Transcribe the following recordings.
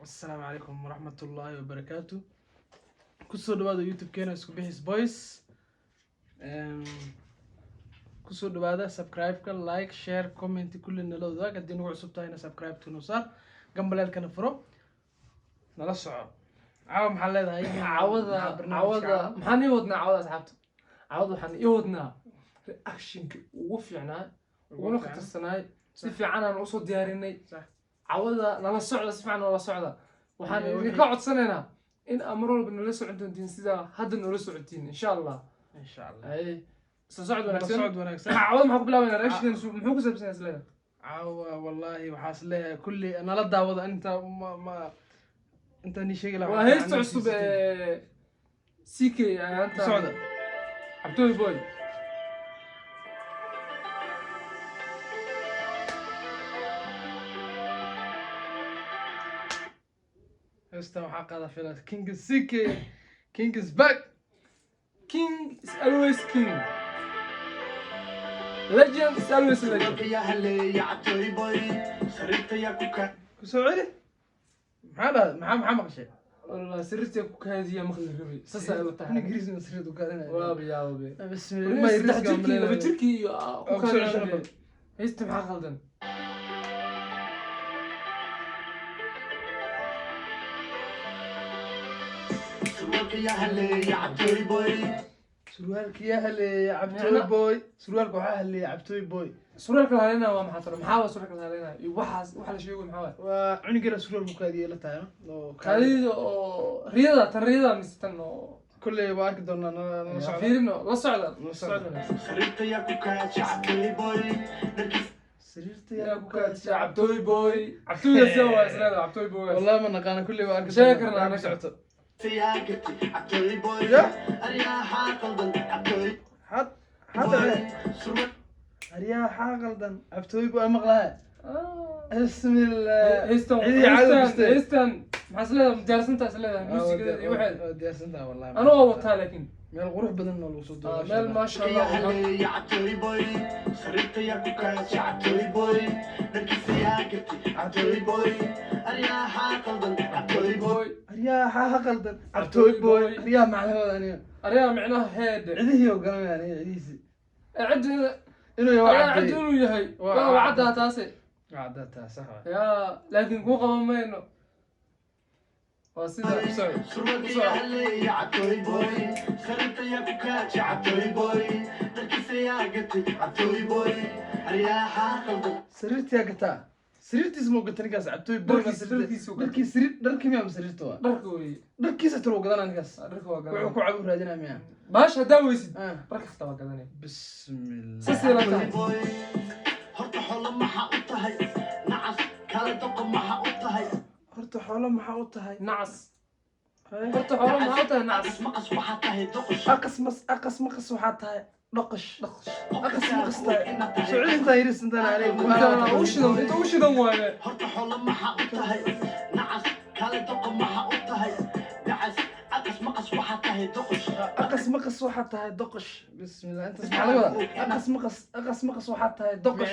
Asalaamu calaykum waraxmatullaahi wabarakaatu. Kusoo dhawaada YouTube-keena Isku Bixis Boys. Kusoo dhawaada subscribe-ka, like, share, comment, kulli nala wadaag. Haddii nagu cusub tahayna subscribe-ta noo saar, gambaleelkana furo, nala soco. Caawa maxaa leedahay? Cawada Maxaa barnaamijka cawada caawa? Maxaan ii wadnaa cawada, asxaabta? Cawada waxaan ii wadnaa reactionka ugu fiicnaa, uguna fiican. khatarsanaay. Si fiican aan usoo diyaarinay. Cawada nala socda, si fiican nala socda. Waxaan Iyo idinka codsanaynaa in aad mar walba nala socon doontiin sida hadda noola socotiin, insha Allah. Insha Allah. Ay soo socod Nala wanaagsan. socod wanaagsan. Cawada maxaa ku bilaabaynaa? Reaction muxuu ku saabsan yahay isleedahay? Caawa wallahi waxaas leeyahay kulli nala daawada. Inta ma inta ni sheegi lahaa. Waa heesta cusub ee CK ayaanta. Socda. Cabdooy Boy. Heestan waxaa qaada fila King CK. King is back. King is always king, legend is always legend. Kusoo celi. Maxaa dhahday? Maxaa maqashay? Wallah sirrta ku kaadiya maqli rabay, saas ay u tahay. Ingiriis ma sirridu kaadinaya? Waaba yaababe. Bismillah, ma 3 ingiriiska jirkii, 2 jirkii iyo ku Oo, kusoo ceshan kaadiya. bal. Heesta maxaa qaldan? Surwaalka yaa haleeyay Cabtooy Boy? Surwaalka waxaa haleeyay Cabtooy Boy. Suraalka la haleynaya waa maxaa taro? Maxaa waa suraalka la haleynaya iyo waxaas waxa la sheego maxaa waay? Waa cunugana surwaal ku kaadiyay la tahay, no? Oo kaadida oo riyada, tan riyada mise tan oo? Kulley waa arki doonaa. Nala socda. Fiirino, la socda. La socda. Socda wanaagsan. Sariirta yaa yaa ku kaadisha Cabtooy Boy? Cabtooyda sida waa isleedahay Cabtooy Boy. Wallahi ma naqaana. Kulley waa arki Sheegi doonaa. karnaa Waa ku anaga. socoto. Had hadda aryaa xaa qaldan Cabtooy Boy maqlaha. Bismillah. Heystan. Cidii caado Heystan. gustay. Heystan maxaa isleedahay? Diyaarsantaa isleedahay muusigadeeda iyo waxeeda? Waa diyaarsantaha wallahi. Anuu waa wataa laakiin. Meel qurux badan oo lagu soo duubay. Meel maasha Allah. Boy. Aryaa xaa qaldan Cabtooy Boy. Aryaa macnahooda aniga. Aryaa micnaha heede. Cidihii oo garanaya aniga cidihiisi. Ciddu Inuu yahay waa aryaa caddeey. Ciddu inuu yahay. Waa waa caddaa taase. Waa caddataa, sax waay. Yaa laakiin kuu qaban mayno, waa sida. Ku socdo. Sariirtiyaa gataa? Sariirtiis ma gata ninkaas Cabtooy Boy? Dharkiisuu gatay. Dharkii sariir, dharkii miyaa ma sariirta waa? Dharka wey. Dharkiisa tiro gadanaa ninkaas. Dharka waa wuxuu gadanay. ku cabu raadinaa miyaa? Baasha haddaa weysid, Ah. dharka xataa waa gadanay. Bismillah. Sasay la tahay. Horta xoolo maxaa u tahay? Nacas. Horta xoolo maxaa u tahay, nacas? Aqas mas aqas maqas waxaa tahay dhoqosh. Aqas maqas tahay socod intaa yiris intaan aniga. Inta u shidan, inta u shidan waaye. Horta xoolo maxaa u tahay nacas kale doqon maxaa u tahay dacas aqas maqas waxaa tahay doqosh. Aqas maqas waxaa tahay doqosh. Bismillah, intaas maxaa laga wadaa? Aqas maqas, aqas maqas waxaa tahay doqosh.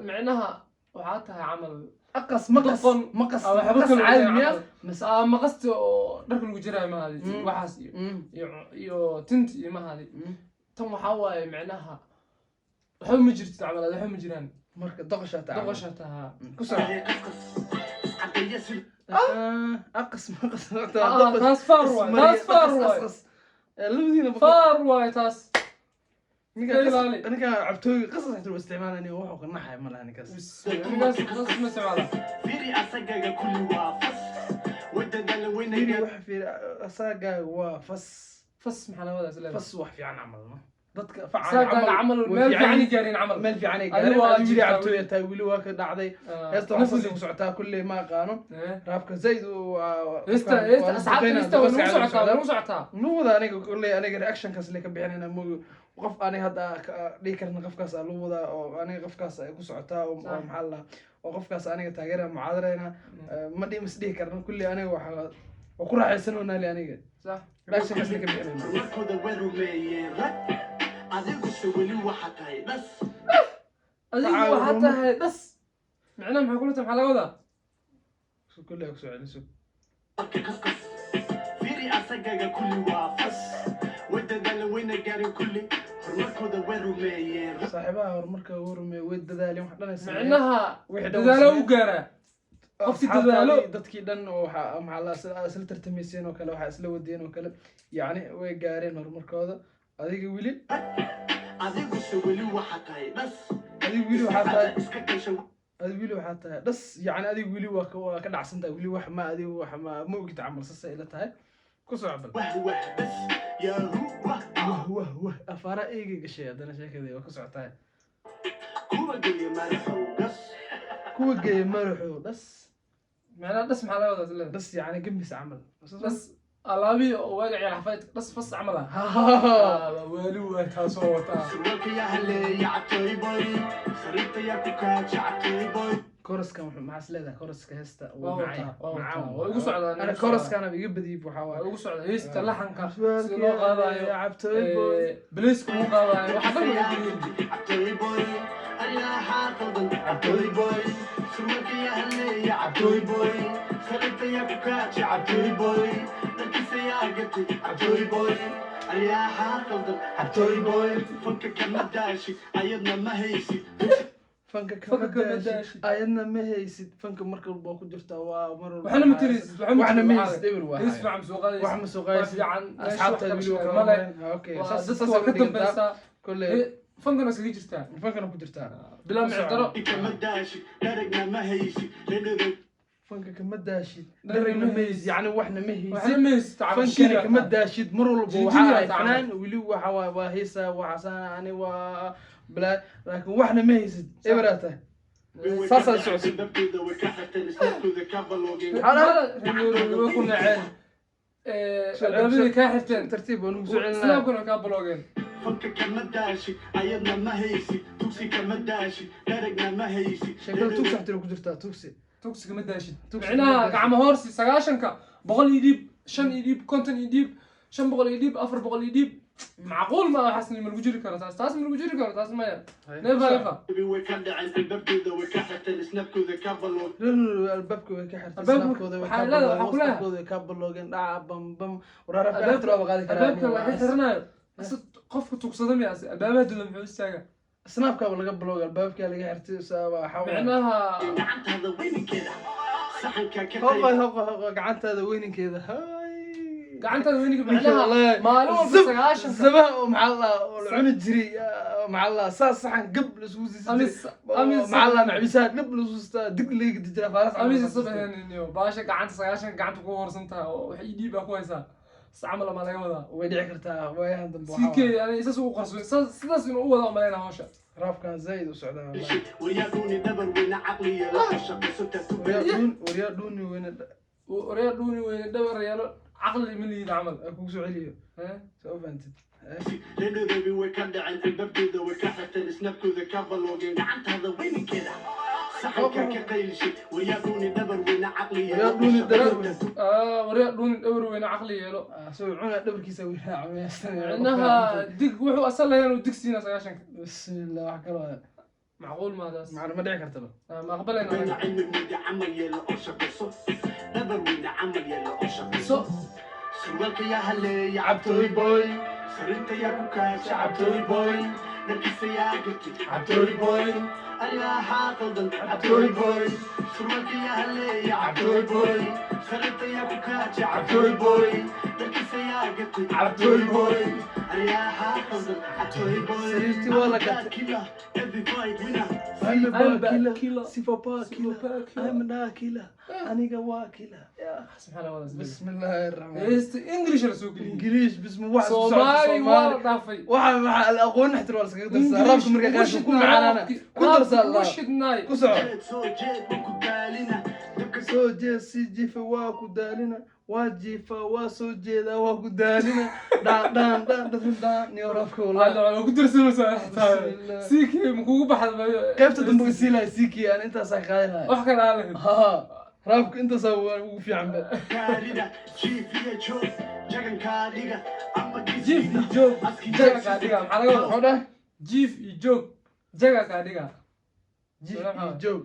Micnaha waxaa tahay camal aqas maqas. Doqon. Maqas. Ah, waxba maqas kala caadi wadaa miyaa camal. Mise maqasta oo dharka lagu jiraayo mahadi. Waxaas iyo iyo tinta iyo mahadi. Tan waxaa waaye micnaha waxba ma jirtid camal, waxba ma jiraan. Marka doqoshaa tahay. Doqosha tahaa. Ku soco. Aqas maqas waxaa tahay doqosh. Taas faar waay, taas faar waay. Labadiina boqol. Faar waay taas. Ninka Ka ilaali. Ninka Cabtooyga qasas xitaa waa isticmaalaya. Wuxuu ka naxay ma laha ninkaas. Ninkaas taas ma isticmaala. Fiiri asagaga kulli waa fas wadadala Fiiri weynaya. Wax fiiri asaagaaga waa fas. Fas maxaa laga wadaa isleedahay? Fas wax fiican camal no dadka saagaaga camal way meel fiican fiican yihiin. gaarin camal. Meel fiican ay Adigu gaareen. waa Adigu weli jirtaa. Cabtooy tahay weli, waa ka dhacday. Heesta waxaa saas ku socotaa kulley ma aqaano. Raabka zaid waa Heesta, heesta asxaabta, heesta waa nagu socotaa, waa nagu socotaa. Nagu wada. Aniga kulley aniga reactionkaas le ka bixinayna moogi qof aniga hadda dhihi karna qofkaas aa lagu wadaa oo aniga qofkaas ay ku socotaa oo maxaa la dhahaa, oo qofkaas aniga taageera mucaadarayna ma dhihi mas dhihi karna. Kulley aniga waxaa waa ku raaxaysanoonaa le aniga. Reactionkaas le ka bixinayna. Warkooda way rumeeyeen rag, adiguse weli waxaa tahay dhas. Adigu waxaa tahay dhas, micnaha maxay kula tahay? Maxaa laga wadaa? Kulley ku soo celiso. Kaskas fiiri, asagaga kulli waa fas, way dadaalan, wayna gaarin kulli horumarkooda, way rumeeyeen. Saaxiibaha horumarka ugu rumeeye, way dadaaleen, wax dhan ay sameeyeen. Micnaha Wixii dhan dadaalo way u gaaraa qofkii asxaabtaadii, dadaalo. Dadkii dhan oo waxa maxaa la isla tartamayseen oo kale, waxaa isla wadeen oo kale, yacni way gaareen horumarkooda. Adiga weli Adiguse weli waxaa tahay dhas. Adiga weli waxaa tahay Iska gasha. Adiga weli waxaa tahay dhas, yacni adiga weli waa ka dhacsan tahay weli, wax ma adiga wax ma ogid camal, sasay ila tahay. Ku soco bal. Wah wah bas yaahu wah. Wah wah wah, afaara eega gashay haddana, sheekadii waa ka socotahay. Kuwa geeya madaxow gas. Kuwa geeya madaxow dhas. Micnaha dhas maxaa laga wadaa isleeda? Dhas yacni gambis camal. Dhas alaabihii oo waaga ciyaal xafayd dhas fas camal ah. Waali waay, taasoo wataa. Surwaalka yaa haleeya, cabtooy boy, sariirta yaa ku kaaja, cabtooy boy. Choruskan wuxuu maxaa is leedahay? Chorus-ka heesta Waa wuu wataa, macaan. waa wataa. Macaan. Waa igu socdaan, Ana igu chorus-kana iga badiyay, waxaa waa waaye ugu socda heesta, laxanka sida loo qaadayo, cabtooy boy. Belayska lagu qaadayo, waxa dhan waa iga badiyay. Cabtooy boy, aryaha qaldan, cabtooy boy, surwaalka yaa haleeya, cabtooy boy, sariirta yaa ku kaaja, cabtooy boy, dharkiisa yaa gatay, cabtooy boy, aryaha qaldan, cabtooy boy, fanka kama daashi, ayadna ma haysid. Fanka kama Fanka kama daashid, daashid. Ayadna ma haysid. Fanka mar walba waa ku jirtaa, waa mar walba. Waxna ma tiraysid, waxna ma haysid, eber waa. Hees fiican soo qaadaysid. Wax ma soo qaadaysid. Fiican. Asxaabtaada weli waa male. kala. Okay, waa saas dadka saas waa ka ka dhigantaa dambaysaa. kolley. Fankana iskaga jirtaa. Fankana ku jirtaa. Bilaa micdaro. Kama daashid, dharagna ma haysid, reer Fanka kama daashid, dharagna dharagna ma haysid, yacni waxna ma waxna haysid. Ma haysid. Fankana kama daashid, mar walba Jijiga waxaa ahay tacabad. fanaan weli, waxa waa heesa, waxaasaan ani waa balaa, laakiin waxna ma haysid, eberaa tahay. Saasaa socotay. Dabkooda way ka xirteen, isnabkooda ka baloogeen. Way ku naceen, albaabadii kaa xirteen. Tartiib waan ugu soo celinaa. Islaamkuna way kaa baloogeen. Fanka kama daashid, ayadna ma haysid, tugsi kama daashid, dharagna ma haysid. Sheekada tugsi xataa ku jirtaa, tugsi. Tugsi kama daashid. Tugsi kama Micnaha daashid. Gacmo hoorsi, 90-ka 100 ii dhiib, 5 ii dhiib, 50 ii dhiib, 500 ii dhiib, 400 ii dhiib, macquul ma aha. Waxaas ma lagu jiri karo, taas ma lagu jiri karo, taas maya, never ever. Way ka dhaceen, albaabkooda way ka xirteen, isnabkooda ka baloogeen. Albaabka way ka xirtay. Albaabka Snapkooda way waxaa ka leedahay, waxaa ku leedahay. WhatsAppkooda way ka baloogeen, dhaca bam bam waraarabka Albaabka xirtay waa qaadi karaa. Albaabka laga xiranayo ase qofka tugsada miya? Ase albaabaha dula muxuu istaaga? Snapkaaba laga baloogay, albaabka laga xirtay, waxaa waaye. Micnaha Gacantaada weyninkeeda saxanka ka Hoqa qayb. Hoqa hoqa, gacantaada weyninkeeda, hay. Gacantaada weyninka, micnaha Wallahi, maalin walba 90-ka zabaha oo maxaa la oo la cuni jiray, maxaa la saas saxan gab la isugu siisan jiray. Amis maxaa la macbisaha gab la isugu siistaa, dig laga dijira faaras. Amise sabaheniyo baasha gacanta 90 gacanta ku horsan tahay oo wax ii dhiib baa ku haysaa, sacmal ma laga wadaa? Way dhici kartaa waayahan dambe waxaa CK ani saas ugu qarsoon, sidaas inuu u wada umaleyna hawsha. Raafkan zaid u socdaa wallahi. Waryaa dhuuni dhabar weyne, caqliya la shaqayso. Waryaa dhuun, waryaa dhuuni weyne. Waryaa dhuuni weyne dhabar yeelo, caqli ma liida camal. Aan kugu soo celiyo. Eh? Soo fahantid. Reer way ka dhaceen, albaabkooda way ka xirteen, isnabkooda ka baloogeen. Gacantaada weyninkeeda saxanka ka qaylishay, waryaa dhuuni dhabar weyne, caqliya Waryaa dhuuni dhabar weyne. Ah, waryaa dhuuni dhabar weyne, caqli yeelo. Soo cuna dhabarkiisa weynaa cunaysan. Micnaha dig wuxuu asal lahayn uu dig siina 90-ka. Bismillah, wax kale waa. Macquul maa taas. Macna ma dhici kartaba. Ah, ma aqbalayna weyne anaga. Cilmi mudi camal yeelo oo shaqayso, dhabar weyne camal yeelo oo shaqayso. So Surwaalka yaa haleeya, cabtooy boy, sariirta yaa ku kaasha, cabtooy boy, dharkiisa yaa gatay, cabtooy boy, aryaha qaldan, cabtooy boy, surwaalka yaa haleeya, cabtooy boy, sariirta yaa ku kaasha, cabtooy boy, dharkiisa yaa gatay, cabtooy boy, aryaha qaldan, cabtooy boy. Sariirtii waa la gatay. Killer, every fight winner. I'm a I'm a killer. killer. Sifa pa killer. Sifa pa killer. I'm a killer. Aniga waa killer. Yeah. Subxaan Allah. Bismillaahi raxmaan. Heesta English la soo geliyey. Ingiriis bismi wax. Soomaali waa la dhaafay. Waxa waxa aqoon xtir waa iskaga darsaa raabka marka qaar ku macaanaana ku darsaa Ugu Allah shidnaay. Ku soco. Jeed soo jeed ma ku daalina dabka. Soo jeed si jiifa waa ku daalina, waa jiifa, waa soo jeedaa, waa ku daalina, dhaan dhaan dhaan dhaan dhaan niyo raabka wallahi. Alla waa ku darsanaysaa xitaa. Bismillah. CK ma kugu baxda? Qaybta dambe way sii lahay CK, aan intaasaa qaadi lahay. Wax kale aan lahayn. Ha, raabka intaasaa waa ugu fiican ba. Gaarida jiif iyo joog jagankaa dhiga ama Jiif iyo joog jaga kaa dhiga, maxaa laga wadaa? Muxuu dhahay? Jiif iyo joog jaga kaa dhiga. Jiif iyo joog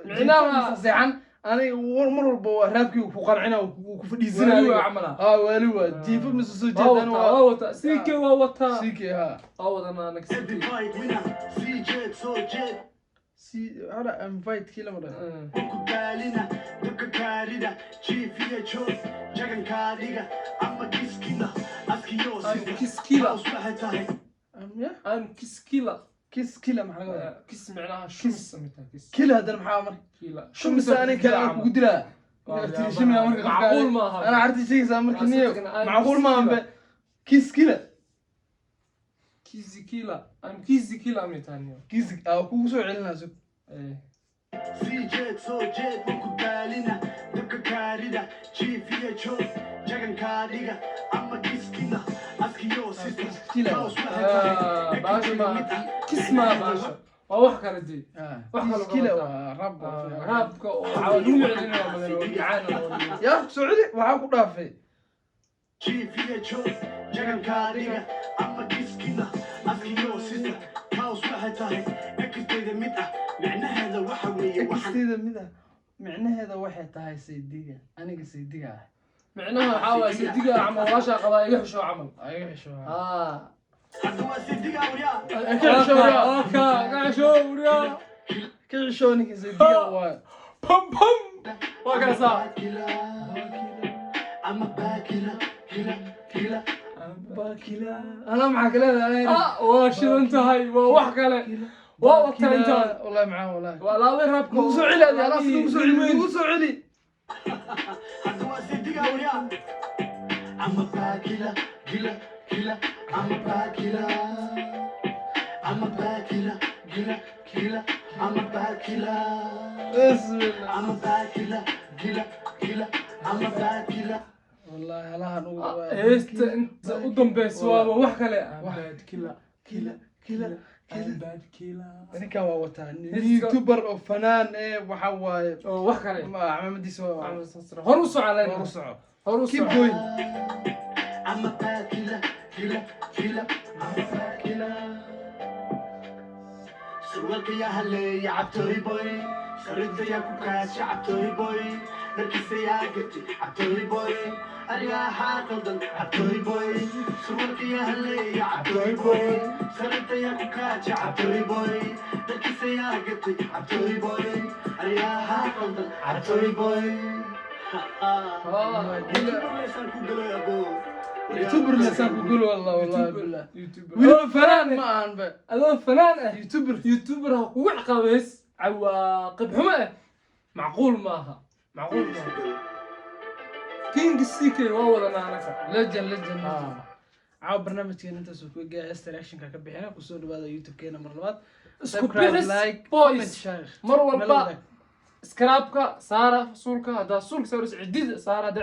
Micnaha seexan. Aniga mar walba waa raabkii ku qancina, wuu ku fadhiisanaya. Waali waa Adiga. Camal ah. Ah, waali waa jiifo mise soo Waa jeedaan. wataa. Waa Waa wataa CK, waa wataa. CK ha. Waa wadanaa anaga CK. Every fight winner, sii jeed, soo jeed. Si hora invite kii lama dhaho. Ku daalina dabka kaarida, jiif iyo joog jagankaa dhiga ama kiskila askiyo. I'm kiss killer. Waxay tahay Ya. I'm kiss killer. Kiss killer maxaa laga wadaa? Kiss micnaha shumis samita kiss. Killer haddana maxaa marka? Killer. Shumisa aniga kale aan kugu dilaa. Shimina marka qofka Macquul maaha. Ana carti sheegaysaa marka. Waa niyo sidkan aan macquul kiss maahan be killer. Kiss killer. Kiss killer, I'm kiss killer mitaniyo. Kiss aa kugu soo celinaa, sug. Eh. Sii jeed, soo jeed, ma ku daalina dabka kaarida, jiif iyo joog jagankaa dhiga ama kiskila askiyo sister. Killer. House waxay tahay Ah, baasha ma kiss ma baasha waa wax kale dee. Wax kale Kiss killer qabata. waa rap. Raabka oo waxaa lagu celinayaa badan oo macaan oo Ya, soo celi, waxaa ku dhaafay. Jiif iyo joog jagankaa dhiga ama kiskila askiyo sister. House waxay tahay ekistayda mid ah, micnaheeda waxa weeye waxaan Exteeda mid ah, micnaheeda waxay tahay saydiga, aniga saydiga ah. Micnaha waxaa waaye sidiga camal, walaashaa qabaa, iga xisho camal. Ayaga xisho. Ah. Hadda waa sidiga waryaa. Ka xisho waryaa. Aka ka xisho waryaa. Ka xisho, ninka saydiga waa. Pam pam, waa kaasaa. Ama baakila kila kila. Bakila ana maxaa ka leedahay? Ah, waa shidan tahay, waa wax kale, waa wataa intaan. Wallahi macaan, wallahi. Waa laabay raabka. Nagu soo celi adi, alaas nagu soo celi, nagu soo celi. Hadda waa sidiga waryaa. Ama baakila kila kila, ama baakila, ama baakila kila kila, ama baakila. Bismillah. Ama baakila kila kila, ama baakila. Wallahi halahan ugu Heesta inta u dambeysa waaba wax kale. Bad killer. Kila kila kila. Bad killer. Ninkan waa wataa youtuber oo fanaan ee waxa waaye. Oo wax kale. Ma camaamadiisa waa Hor u soco. Hor u soco. Hor u Keep soco. going. Ama baakila kila kila, ama baakila. Surwaalka yaa haleeya cabtooy boy, sarinta yaa ku kaasha cabtooy boy, dharkiisa yaa gatay cabtooy boy, argaaxaa qaldan cabtooy boy. Surwaalka yaa haleeya cabtooy boy, sarinta yaa ku kaasha cabtooy boy, dharkiisa yaa gatay cabtooy boy, argaaxaa qaldan cabtooy boy. YouTuber leesaan ku galay abo. YouTuber leesaan ku galo, wallah wallahi billah. YouTuber. Weliba fanaan ma ahan ba. Adoo fanaan ah. YouTuber. YouTuber ha kugu ciqaabeys cawaaqib xumo ah, macquul maaha, macquul maaha. King CK waa wadanaa anaka. Legend, legend, legend. Caawa barnaamijkeena intaasuu ku egaya, heesta reactionka ka bixina. Kusoo dhawaada YouTube-keena mar labaad. Isku Subscribe, bixis like, comment, boys. share. Mar Nala walba wadaag. iskaraabka saara, suulka haddaa suulka saarayso, cidida saara haddaa.